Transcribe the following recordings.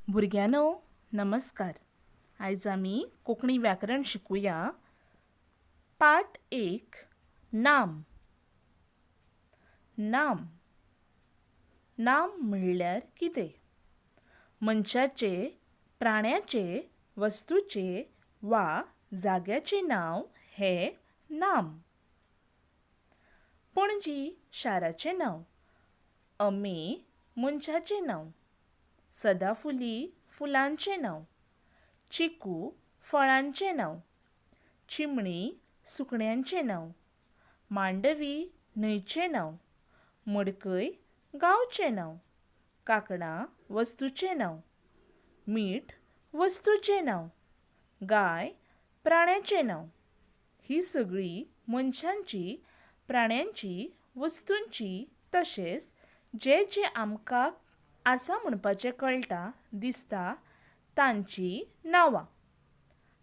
भुरग्यांनो, नमस्कार. आयज आमी कोंकणी व्याकरण शिकुया. पाठ 1, नाम. नाम. नाम म्हणल्यार कितें? मनशाचें, प्राण्याचें, वस्तूचें वा जाग्याचें नांव हें नाम. पणजी शाराचें नांव, अमे मनशाचें नांव, सदाफुली फुलांचें नांव, चिकू फळांचें नांव, चिमणी सुकण्यांचें नांव, मांडवी न्हंयचें नांव, मडकय गांवचें नांव, कांकणां वस्तूचें नांव, मीठ वस्तूचें नांव, गाय प्राण्याचें नांव. ही सगळीं मनशांची, प्राण्यांची, वस्तूंची तशेंच जें जें आमकां आसा म्हणपाचें कळटा, दिसता तांची नांवां.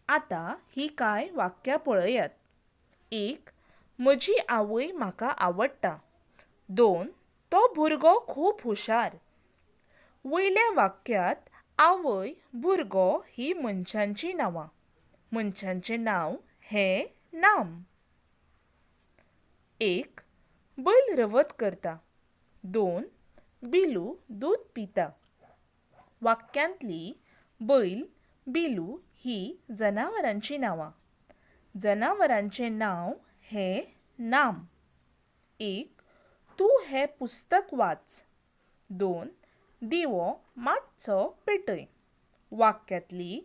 आतां ही कांय वाक्यां पळयात. 1, म्हजी आवय म्हाका आवडटा. 2, तो भुरगो खूब हुशार. वयल्या वाक्यांत आवय, भुरगो ही मनशांची नांवां. मनशांचें नांव हें नाम. 1, बैल रवत करता. 2, बिलू दूद पिता. वाक्यांतली बैल, बिलू ही जनावरांची नांवां. जनावरांचें नांव हें नाम. 1, तूं हें पुस्तक वाच. 2, दिवो मातसो पेटय. वाक्यांतली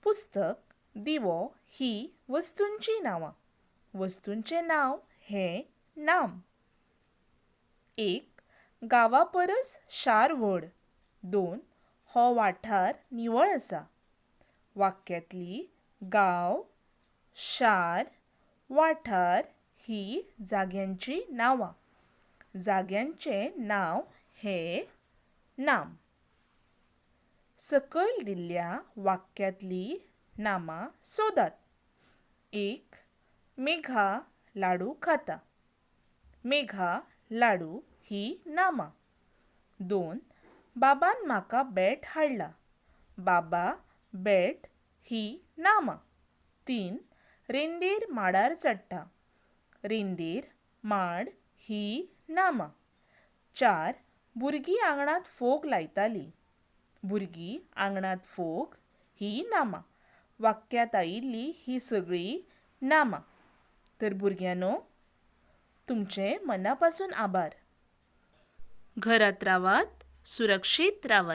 पुस्तक, दिवो ही वस्तूंची नांवां. वस्तूंचें नांव हें नाम. 1, गांवा परस शार व्हड. 2, हो वाठार निवळ आसा. वाक्यांतली गांव, शार, वाठार ही जाग्यांची नांवां. जाग्यांचें नांव हें नाम. सकयल दिल्ल्या वाक्यांतली नामां सोदात. 1, मेघा लाडू खाता. मेघा, लाडू ही नामां. 2, बाबान म्हाका बॅट हाडला. बाबा, बॅट ही नामां. 3, रेंदेर माडार चडटा. रेंदेर, माड ही नामां. 4, भुरगीं आंगणांत फोग लायतालीं. भुरगीं आंगणांत फोग ही नामां. वाक्यांत आयिल्लीं हीं सगळीं नामां. तर भुरग्यांनो, तुमचे मना पासून आभार. घरांत रावात, सुरक्षीत रावात.